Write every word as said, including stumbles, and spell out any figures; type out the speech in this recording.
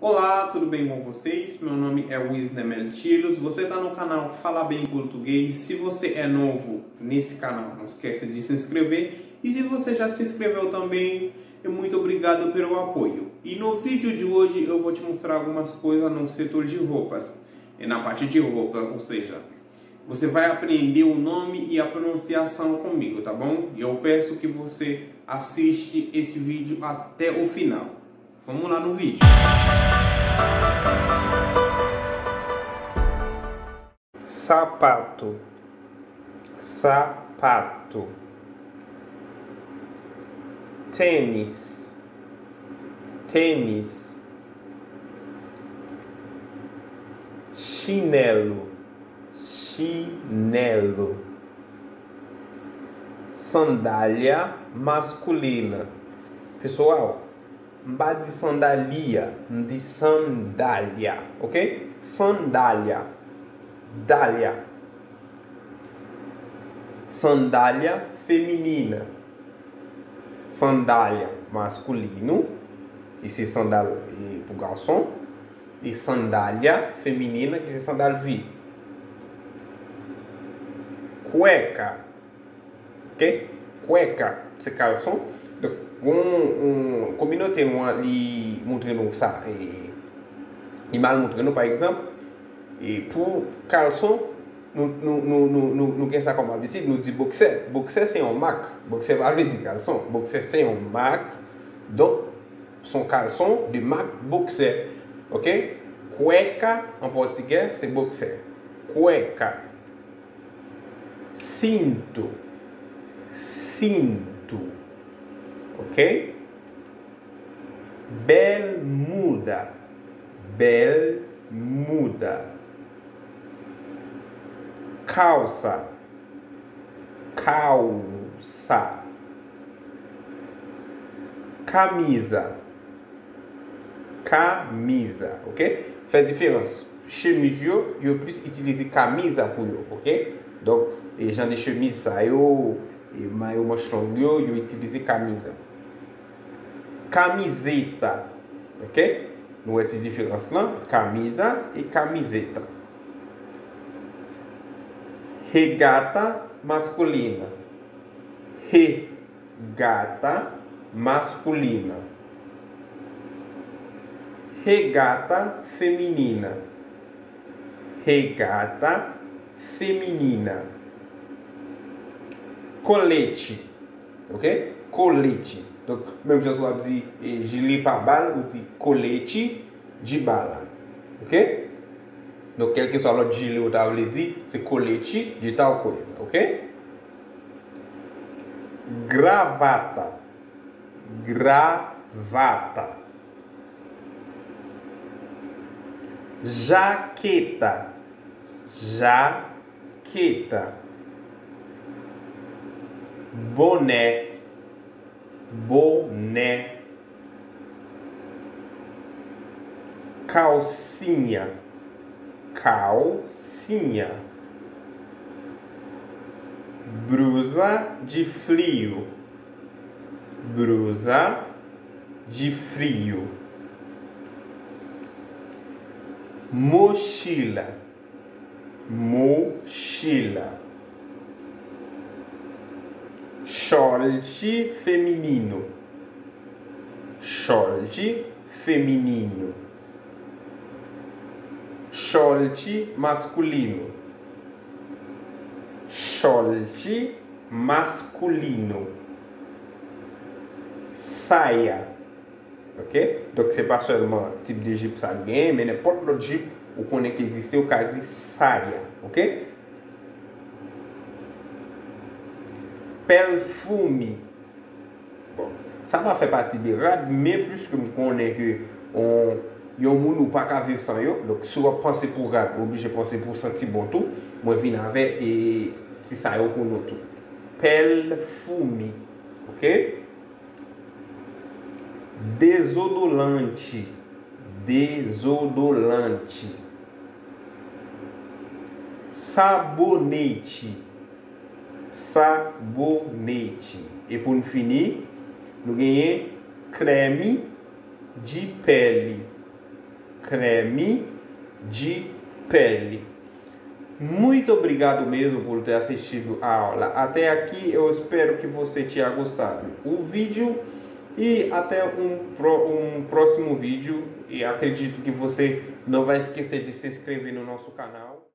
Olá, tudo bem com vocês? Meu nome é Wisner Melchilos. Você está no canal Fala Bem Português. Se você é novo nesse canal, não esquece de se inscrever. E se você já se inscreveu também, muito obrigado pelo apoio. E no vídeo de hoje eu vou te mostrar algumas coisas no setor de roupas. E na parte de roupa, ou seja, você vai aprender o nome e a pronunciação comigo, tá bom? E eu peço que você assiste esse vídeo até o final. Vamos lá no vídeo. Sapato, sapato. Tênis, tênis. Chinelo, chinelo. Sandália masculina. Pessoal, m pa di sandália, m di sandália, ok? Sandália, dália. Sandália feminina. Sandália masculino, ki se sandal, e, pou gason. E sandália feminina, ki se sandal fi. Cueca, ok? Cueca, se kalson. Donk, yon, yon kominote nou an, li montre nou sa, e, li mal montre nou, pa egzanp, e pou kalson, nou, nou, nou, nou, nou, nou gen sa kòm abitid, nou di boksè. Boksè se yon mak. Boksè pa vle di kalson. Boksè se yon mak. Donk, se yon kalson de mak boksè. Ok? Cueca, an pòtigè, se boksè. Cueca. Cinto. Cinto. Ok? Bermuda. Bermuda. Calça. Calça. Camisa. Camisa, ok? Fè diferans. Chemiz yo, yo plis itilize camisa pou yo, ok? Donk, e jan de chemiz sa yo, e mayo manch long yo, yo itilize camisa. Camiseta, ok? Nou wè ti diferans lan, camisa e camiseta. Regata masculina. Regata masculina. Regata feminina. Regata feminina. Colete. Ok? Colete. Donk, menm jan si w ap di, e, jile pa bal, ou di colete de bala. Ok? Donk, kèlkeswa lòt jile ou ta vle di, se colete de tal coisa. Ok? Gravata. Gravata. Jaqueta. Jaqueta. Boné. Boné. Calcinha. Calcinha. Blusa de frio. Blusa de frio. Mochila. Mochila. Short feminino. Short feminino. Short masculino. Short masculino. Saia. Ok? Donk, se pa sèlman tip de jip sa k genyen, men nenpòt lòt jip ou konnen ki egziste, ou ka di saia. Ok? Perfume. Bon, sa pa fè pati de rad, men pliske m konnen ke on, yon moun ou pa ka viv san yo, donk si w ap panse pou rad, ou oblije panse pou santi bon tou, mwen vin avè e ti sa yo pou nou tou. Perfume. Ok? Dezodorante. Dezodorante. Sabonete. Sabonete. E pou n fini, nou genyen creme de pele. Creme de pele. Muito obrigado mesmo por ter assistido a aula até aqui. Eu espero que você tenha gostado o vídeo e até um, pro- um próximo vídeo. E acredito que você não vai esquecer de se inscrever no nosso canal.